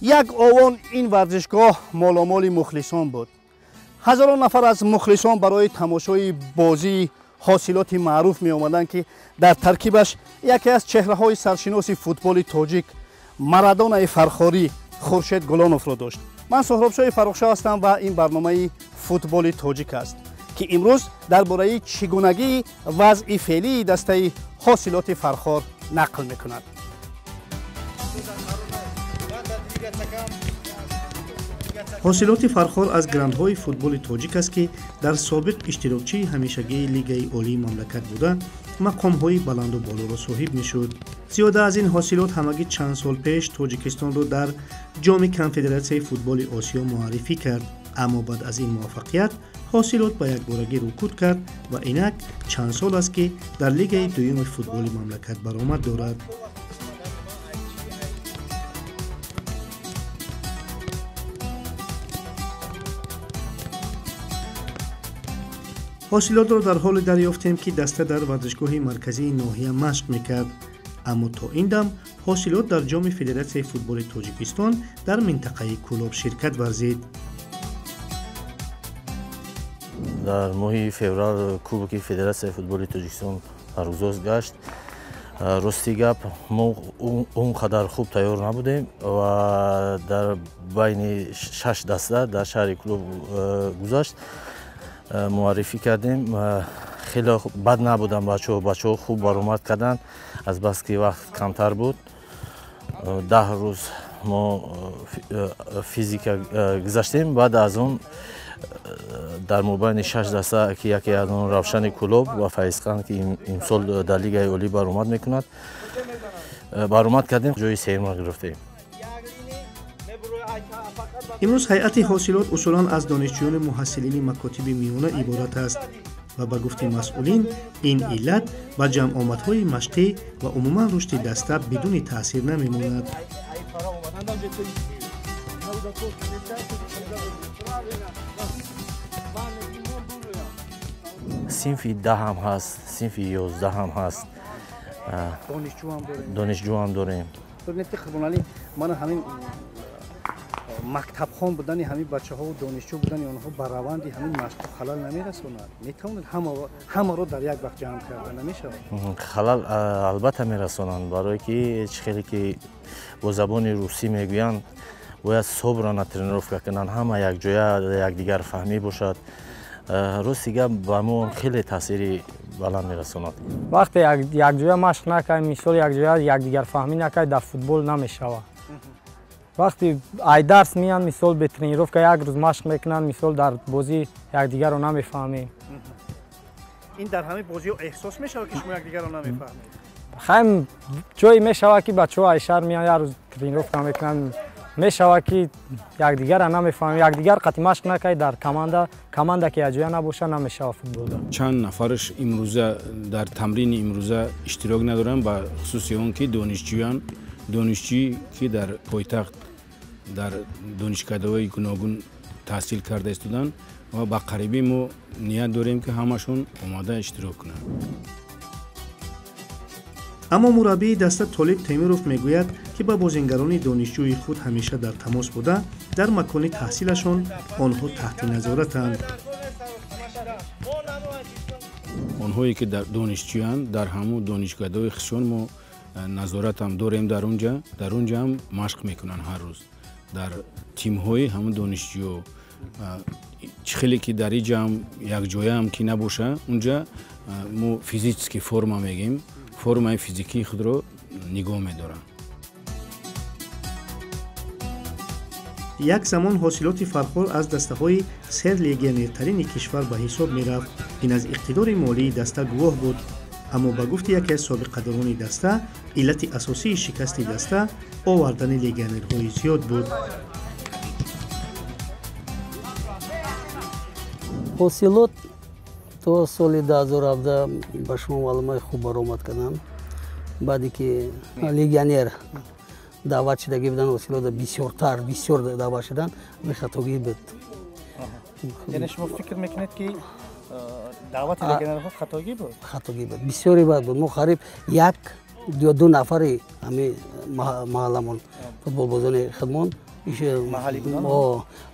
Як овон ин варзишгоҳ моломоли мухлисон буд. Ҳазорон нафар аз мухлисон барои тамошои бозии ҳосилоти маъруф меомаданд, ки дар таркибаш яке аз чеҳраҳои саршиноси футболи тоҷик, Марадонаи Фархорӣ, Хуршед Гулоновро дошт. Ман Соҳробшоҳи Фаррухшоҳ ҳастам ва ин барномаи футболи тоҷик аст, ки имрӯз дар бораи чӣ гунагии вазъи феълии дастаи ҳосилоти Фархор нақл мекунад. Ҳосилоти Фархор аз грандҳои футболи тоҷик аст, ки дар собиқ иштирокчии ҳамешагии Лигаи Олии мамлакат буда, мақомҳои баланду болоро соҳиб мешуд. Зиёда аз ин, ҳосилот ҳамагӣ чанд сол пеш Тоҷикистонро дар Ҷоми Конфедератсияи футболи Осиё муаррифӣ кард. Аммо баъд аз ин муваффақият ҳосилот ба якборагӣ рукуд кард ва инак чанд сол аст, ки дар лигаи дуюми футболи мамлакат баромад дорад. Ҳосилотро дар ҳоле дарёфтем, ки даста дар варзишгоҳи марказии ноҳия машқ мекард. Аммо то ин дам ҳосилот дар Ҷоми Федератсияи футболи Тоҷикистон дар минтақаи Кӯлоб ширкат варзид. Дар моҳи феврал Кубоки Федератсияи футболи Тоҷикистон баргузор гашт. Рости гап, мо он қадар хуб тайёр набудем ва дар байни шаш даста дар шаҳри Кӯлоб гузашт, муаррифӣ кардем. Хеле бад набуданд бачаҳо, бачаҳо хуб баромад карданд. Азбаски вақт камтар буд, 10 рӯз мо физика гузаштем. Баъд аз он дар мобайни шаш даста, ки яке аз он Равшани Кӯлоб ва Файзқанд, ки имсол дар Лигаи Олӣ баромад мекунад, баромад кардем, ҷои сеюмро гирифтем. Имрӯз ҳайати ҳосилот усулан аз донишҷӯёни муҳассилини макотиби миёна иборат аст ва ба гуфти масъулин, ин иллат ба ҷамъомадҳои машқӣ ва умуман рушди даста бидуни таъсир намемонад. Синфи 10-ам ҳаст, синфи 11-ам ҳаст, донишҷӯам дорем. Мана, ҳамин мактабхон будани ҳамин бачаҳову донишҷӯ будани онҳо ба раванди ҳамин машқҳо халал намерасонад? Метавонед ҳамаро дар як вақт ҷамъ карда намешавад? Халал албатта мерасонанд, барое ки чӣ хеле ки бо забони русӣ мегӯянд, бояд собрана тренировка кунанд, ҳама якҷоя, якдигарфаҳмӣ бошад. Рости гап, ба мо хеле таъсири баланд мерасонад. Вақте якҷоя машқ накардем, мисол, якҷоя якдигарфаҳмӣ накард, дар футбол намешавад. Вақте ай дарс меянд, мисол, бе тренировка як рӯз машқ мекунанд, мисол, дар бозӣ якдигарро намефаҳмем. Ин дар ҳамин бозиҳо эҳсос мешавад, ки шумо якдигарро намефаҳмед? Хайм, ҷое мешавад, ки бачаҳо ай шаҳр меянд, як рӯз тренировка мекунанд, мешавад, ки якдигарро намефаҳмем. Якдигар қати машқ накард, дар команда ки якҷоя набошад, намешавад футболда. Чанд нафараш имрӯза дар тамрини имрӯза иштирок надоранд, ба хусуси он ки донишҷӯянд, донишҷӯӣ, ки дар пойтахт дар донишкадаҳои гуногун таҳсил карда истоданд, ва ба қарибӣ мо ният дорем, ки ҳамашон омода иштирок кунанд. Аммо мураббии даста Толиб Темиров мегӯяд, ки ба бозингарони донишҷӯи худ ҳамеша дар тамос буда, дар макони таҳсилашон онҳо таҳти назоратанд. Онҳое ки донишҷӯянд, дар ҳамун донишкадаҳои худшон мо назоратам дорем. Дар унҷа ҳам машқ мекунанд ҳар рӯз дар тимҳои ҳамун донишҷӯ. Чӣ хеле ки дар иҷа ҳам якҷояам ки набоша, унҷа мо физический форма мегӯем, формаи физикии худро нигоҳ медоранд. Як замон ҳосилоти Фархор аз дастаҳои серлегионертарини кишвар ба ҳисоб мерафт. Ин аз иқтидори молии даста гувоҳ буд. Аммо ба гуфти яке аз собиқадорони даста, иллати асосии шикасти даста овардани легионерҳои зиёд буд. Ҳосилот то соли 2017 ба шумо маълумои хуб баромад кардам. Баъде ки легионер даъват шудагӣ буданд, ҳосилота бисёртар, бисёр даъват шуданд, хатогӣ буд. Яъне шумо фикр мекунед, ки даъвати легионерҳо хатогӣ буд? Хатогӣ буд, бисёре бад буд. Мо қариб як ё ду нафари ҳами маҳалламон, футболбозони худмон Маҳаллӣ буданд?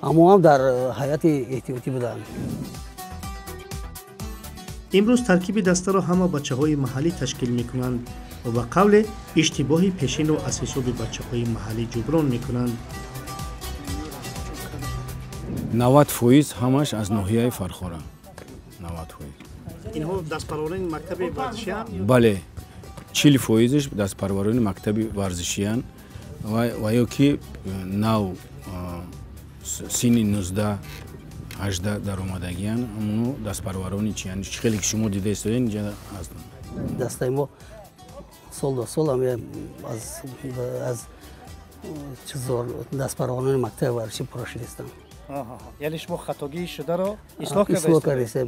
Аммо ҳам дар ҳайати эҳтиётӣ буданд. Имрӯз таркиби дастаро ҳама бачаҳои маҳаллӣ ташкил мекунанд ва ба қавле иштибоҳи пешинро аз ҳисоби бачаҳои маҳаллӣ ҷуброн мекунанд. 90% ҳамаш аз ноҳияи Фархора. 90%. Инҳо дастпарварони мактаби варзишиянд? Бале, 40%-ш дастпарварони мактаби варзишиянд ва ё ки нав синни 19-18 даромадагиянд, ҳамоно дастпарварони чиянд. Чӣ хеле ки шумо дида истодаед, инҷа ҳастанд. Дастаи мо сол до сол аз дастпарварони мактаби варзишӣ пурра шудастанд. Яъне шумо хатогии шударо ислоҳ кардаистед?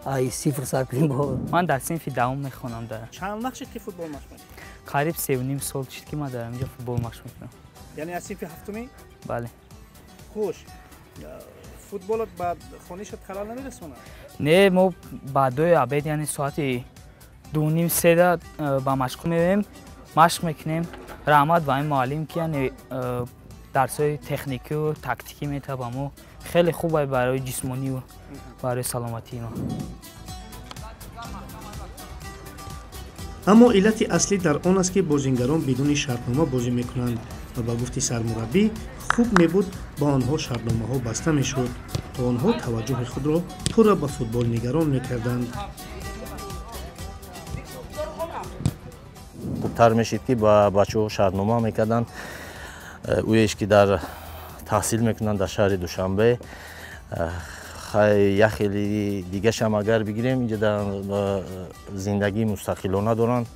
Ай сифр сар кунем. Ман дар синфи даҳум мехонам. Чанд вақт шуд ки футбол машқ мекунед? Қариб 3.5 сол шуд ки ман дар инҷо футбол машқ мекунам. Яъне аз синфи ҳафтумӣ? Бале. Хуш, футболот ба хонишат халал намерасонад? Не, мо баъдои обед, яъне соати 2:30-3 ба машқ меоем, машқ мекунем. Раҳмат ба ин муаллим ки яъне дарсҳои техникию тактикӣ метавад ба мо. Хеле хуб барои ҷисмонию барои саломатии мо. Аммо иллати аслӣ дар он аст, ки бозингарон бидуни шартнома бозӣ мекунанд ва ба гуфти сармураббӣ хуб мебуд ба онҳо шартномаҳо баста мешуд, то онҳо таваҷҷӯҳи худро пурра ба футбол нигарон мекарданд. Хубтар мешид, ки ба бачаҳо шартнома мекарданд. Ӯеш ки дар таҳсил мекунанд дар шаҳри Душанбе. Як хеле дигашам агар бигирем, инҷа дар зиндагии мустақилона доранд,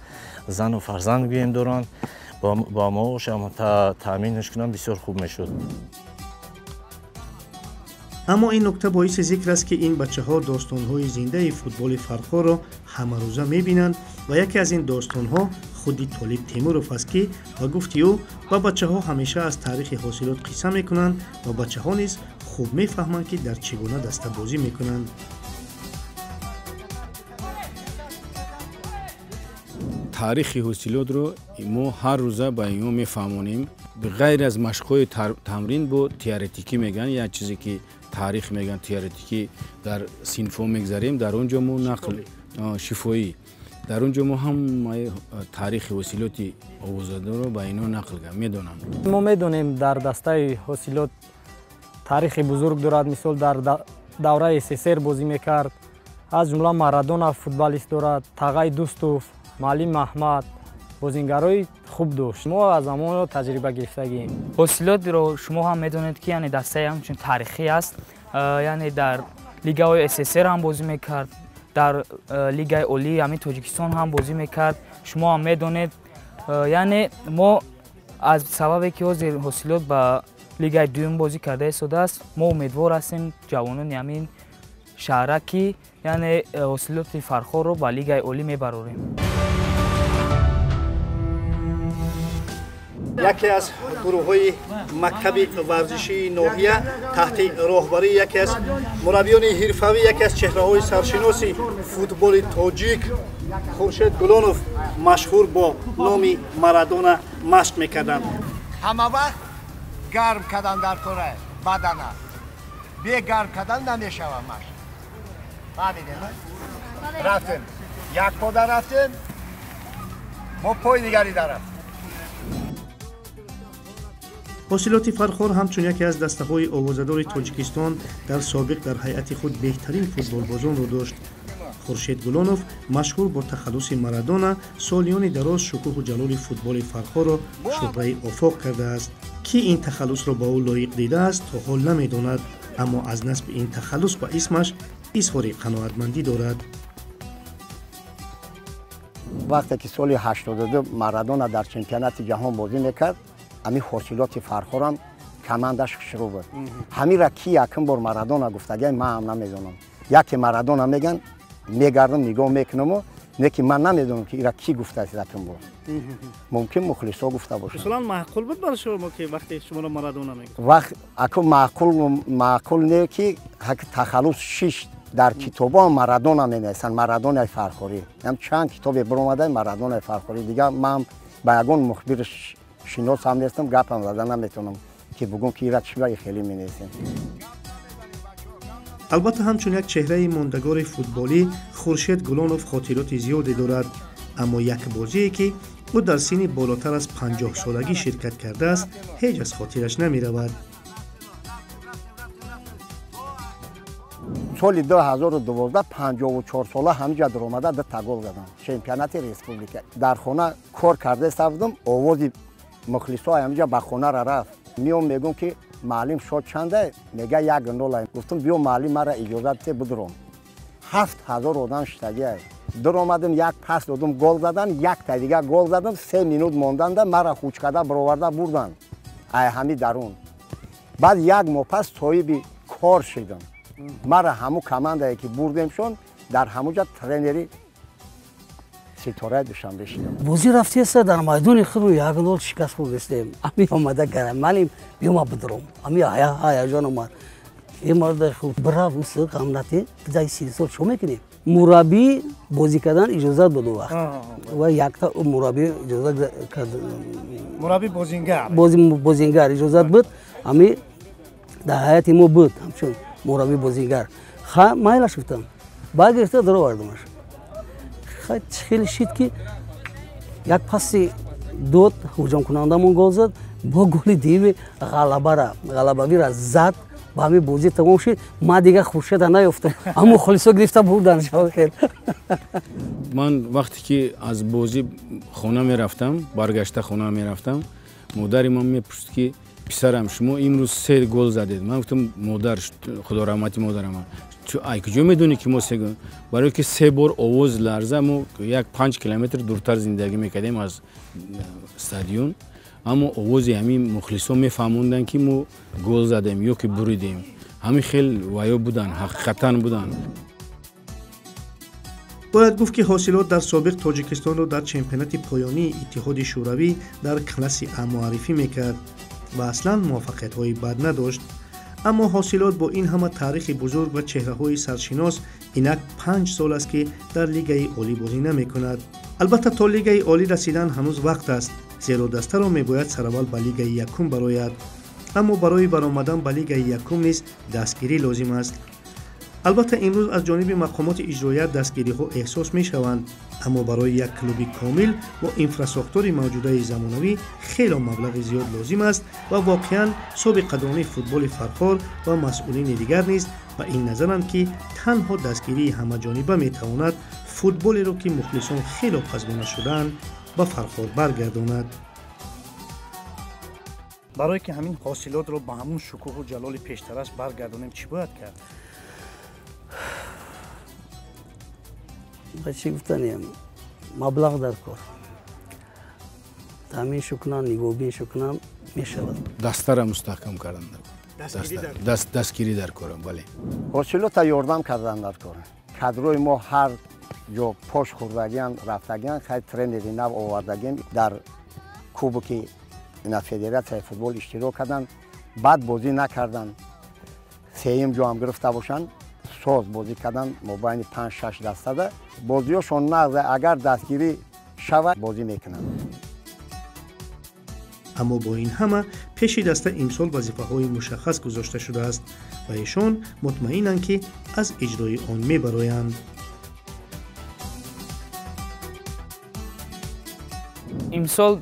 зану фарзанд гӯем доранд, ба маошам таъминш кунанд, бисёр хуб мешуд. Аммо ин нукта боиси зикр аст, ки ин бачаҳо достонҳои зиндаи футболи Фархорро ҳамарӯза мебинанд ва яке аз ин достонҳо худи Толиб Темуров аст, ки ба гуфти ӯ ба бачаҳо ҳамеша аз таърихи ҳосилот қисса мекунанд ва бачаҳо низ хуб мефаҳманд, ки дар чӣ гуна дастабозӣ мекунанд. Таърихи ҳосилотро мо ҳар рӯза ба инҳо мефаҳмонем. Ғайр аз машқҳои тамрин бо теоретикӣ мегӯянд, як чизе ки таърих мегӯянд, теоретикӣ дар синфҳо мегзарем, дар он ҷо мо нақл шифоӣ, дар он ҷо мо ҳамаи таърихи ҳосилоти овозадорро ба инҳо нақл медонам. Мо медонем дар дастаи ҳосилот таърихи бузург дорад. Мисол дар давраи СССР бозӣ мекард, аз ҷумла Марадона футболист дорад, Тағай Дустов, Муаллим Аҳмад, бозингарои хуб дошт. Мо аз ҳамонро таҷриба гирифтагием. Ҳосилотро шумо ҳам медонед, ки яъне дастаи ҳамчун таърихӣ аст. Яъне дар лигаҳои СССР ҳам бозӣ мекард, дар лигаи олии ҳамин Тоҷикистон ҳам бозӣ мекард. Шумо ҳам медонед, яъне мо аз сабабе ки ҳозир ҳосилот ба лигаи дуюм бозӣ карда истодааст, мо умедвор ҳастем ҷавонони ҳамин шаҳра, ки яъне ҳосилоти Фархорро ба лигаи олӣ мебарорем. Яке аз гурӯҳҳои мактаби варзишии ноҳия таҳти роҳбарии яке аз мураббиёни ҳирфавӣ, яке аз чеҳраҳои саршиноси футболи тоҷик Хуршед Гулонов, машҳур бо номи Марадона, машқ мекарданд. Ҳама вақт гарм кардан дар кора бадана, бе гарм кардан намешава машқ. Фаҳмидем? Рафтем, як пода рафтем, мо пои дигари дарафтем. Ҳосилоти Фархор ҳамчун яке аз дастаҳои овозадори Тоҷикистон дар собиқ дар ҳайати худ беҳтарин футболбозонро дошт. Хуршед Гулонов, машҳур бо тахаллуси Марадона, солиёни дароз шукӯҳу ҷалоли футболи Фархорро шӯҳраи офоқ кардааст. Ки ин тахаллусро ба ӯ лоиқ дидааст, то ҳол намедонад, аммо аз насби ин тахаллус ба исмаш изҳори қаноатмандӣ дорад. Вақте ки соли 82 Марадона дар чемпионати ҷаҳон бозӣ мекард, ҳамин ҳосилоти Фархорам командаш шурӯъ буд. Ҳамира ки якум бор Марадона гуфтагиай ман ҳам намедонам. Яке Марадона меган, мегардам, нигоҳ мекунаму, не ки ман намедонам ки ира ки гуфтааст якум бор. Мумкин мухлисо гуфта бошанд. Масалан маъқул буд барои шумо ки вақте шуморо Марадона мегуфт? Вақт аку маъқул не ки тахаллус шишт дар китобҳо Марадона менависанд, Марадонаи Фархорӣ. Ҳам чанд китобе баромада Марадонаи Фархорӣ. Дигар ман ба ягон мухбир шинос ҳам нестам, гапам зада наметавонам. ки бугум ки ира чӣ ба хеле менависем. Албатта, ҳамчун як чеҳраи мондагори футболӣ Хуршед Гулонов хотироти зиёде дорад, аммо як бозие ки ӯ дар синни болотар аз 50-солагӣ ширкат кардааст, ҳеҷ аз хотираш намеравад. Соли 2012 54 сола ҳамиҷа даромада дута гол задам, чемпионати республика. Дар хона кор карда будам, овози мухлисо ҳамиҷа ба хонара рафт. Миём, мегӯм ки маълим, счёт чанда? Мега, 1-0. Гуфтум, биё, маълим, мара иҷозат бите, бидуром. 7000 одам шиштагиай. Дуромадам, як пас додум, гол задам, якта дига гол задам. 3 минут монданда мара ҳучкада бароварда бурданд ай ҳами дарун. Баъд як моҳ пас соҳиби кор шидам. Мара ҳамун командае ки бурдемшон, дар ҳамуҷа тренери Ситораи Душанбе шидам. Бозӣ рафтеста, дар майдони худ 1-0 шикаст хӯрдастем. Ами омада гарам, малим, биёма бидуром. Ами ҳаяҷон омад. Е марда хуб бирав, ғамнате дай, 30 сол чо мекунем? Мураббӣ бозӣ кардан иҷозат буд у вақт ва якта мураббӣ иҷозат кард. Мураббӣ бозингар. Бозингар иҷозат буд. Ами дар ҳайати мо буд ҳамчун мураббӣ бозингар. Ха, майлаш, гуфтам, баъд гирифта даровардамаш. Хеле шид ки як паси дод, ҳуҷумкунандамон гол зад, бо голи дуюми ғалабара ғалабавира зад. Ба ҳамин бозӣ тамом шид. Ман дига Хуршеда наёфтам, аммо холисо гирифта бурдан шавхел. Ман вақте ки аз бозӣ хона мерафтам, баргашта хона мерафтам, модари ман мепурсид ки писарам, шумо имрӯз се гол задед. Ман гуфтам, модар, худо раҳмати модарама, ай куҷо медонӣ ки мо се гол? Барое ки се бор овоз ларза. Мо як 5 километр дуртар зиндагӣ мекардем аз стадион, аммо овози ҳамин мухлисон мефаҳмонданд ки мо гол задем ё ки буридем. Ҳамин хел ваё буданд, ҳақиқатан буданд. Бояд гуфт, ки Ҳосилот дар собиқ Тоҷикистонро дар чемпионати поёнии Иттиҳоди Шӯравӣ дар класси А муаррифӣ мекард ва аслан муваффақиятҳои бад надошт. Аммо Ҳосилот бо ин ҳама таърихи бузург ва чеҳраҳои саршинос инак 5 сол аст, ки дар Лигаи олӣ бозӣ намекунад. Албатта, то Лигаи олӣ расидан ҳанӯз вақт аст, зеро дастаро мебояд сараввал ба Лигаи якум барояд. Аммо барои баромадан ба Лигаи якум низ дастгирӣ лозим аст. Албатта, имрӯз аз ҷониби мақомоти иҷроия дастгириҳо эҳсос мешаванд, аммо барои як клуби комил бо инфрасохтори мавҷудаи замонавӣ хело маблағи зиёд лозим аст ва воқеан собиқадорони футболи Фархор ва масъулини дигар низ ба ин назаранд, ки танҳо дастгирии ҳамаҷониба метавонад футболеро, ки мухлисон хело пазмона шудаанд, ба Фархор баргардонад. Барое ки ҳамин Ҳосилотро ба ҳамун шукӯҳу ҷалоли пештараш баргардонем, чӣ бояд кард? Ба чӣ гуфтанем, маблағ дар кор, таъмин шукунам, нигоҳбин шукунам, мешавад. Дастара мустаҳкам кардан, дастгирӣ дар корам, бале. Ҳосилота ёрдам кардан дар кор. Кадрои мо ҳар ҷо пош хӯрдагиан, рафтагиан. Хай, тренери нав овардагем, дар кубоки ина федератсияи футбол иштирок карданд, баъд бозӣ накарданд, сеюм ҷоам гирифта бошанд. Соз бозӣ карданд, мобайни панҷ шаш дастада бозиёшон нағз. Агар дастгирӣ шавад, бозӣ мекунанд. Аммо бо ин ҳама пеши даста имсол вазифаҳои мушаххас гузошта шудааст ва эшон мутмаинанд, ки аз иҷрои он мебароянд. Имсол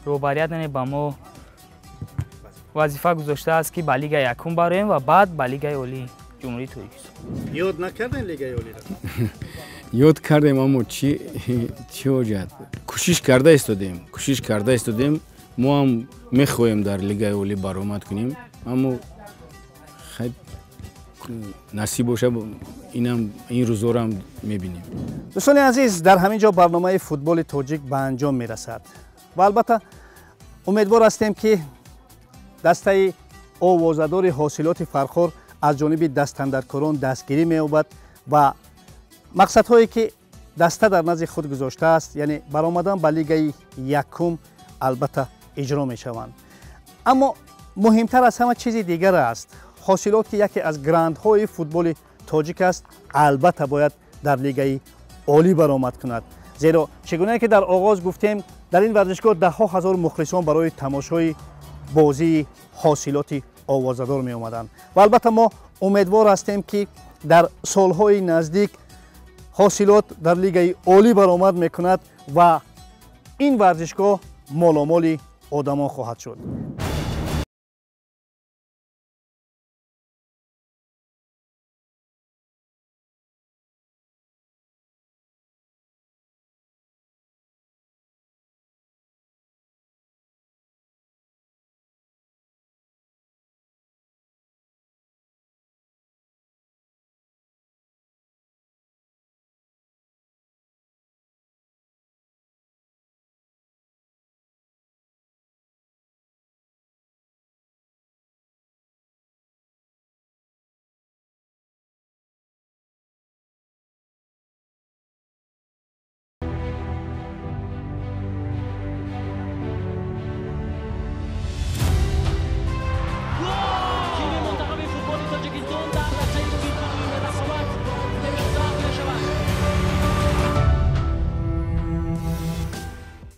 роҳбарият ба мо вазифа гузоштааст, ки ба Лигаи якум бароем ва баъд ба Лигаи олии Ҷумҳурии Тоҷикистон. Ёд накардем Лигаи олиро? Ёд кардем, аммо чӣ ҳоҷат, кӯшиш карда истодем, кӯшиш карда истодем. Мо ҳам мехоҳем дар Лигаи олӣ баромад кунем, аммо хай, насиб боша, инам ин рӯзҳоро мебинем. Дӯстони азиз, дар ҳамин ҷо барномаи Футболи тоҷик ба анҷом мерасад ва албатта умедвор ҳастем, ки дастаи овозадори Ҳосилоти Фархор аз ҷониби дастандаркорон дастгирӣ меёбад ва мақсадҳое, ки даста дар назди худ гузоштааст, яъне баромадан ба Лигаи якум, албатта иҷро мешаванд. Аммо муҳимтар аз ҳама чизи дигар аст. Ҳосилот, ки яке аз грандҳои футболи тоҷик аст, албатта бояд дар Лигаи олӣ баромад кунад, зеро чӣ гунае ки дар оғоз гуфтем, дар ин варзишгоҳ даҳҳо ҳазор мухлисон барои тамошои Бозии Ҳосилоти овозадор меомаданд. Ва албатта мо умедвор ҳастем, ки дар солҳои наздик Ҳосилот дар лигаи олӣ баромад мекунад ва ин варзишгоҳ моломоли одамон хоҳад шуд.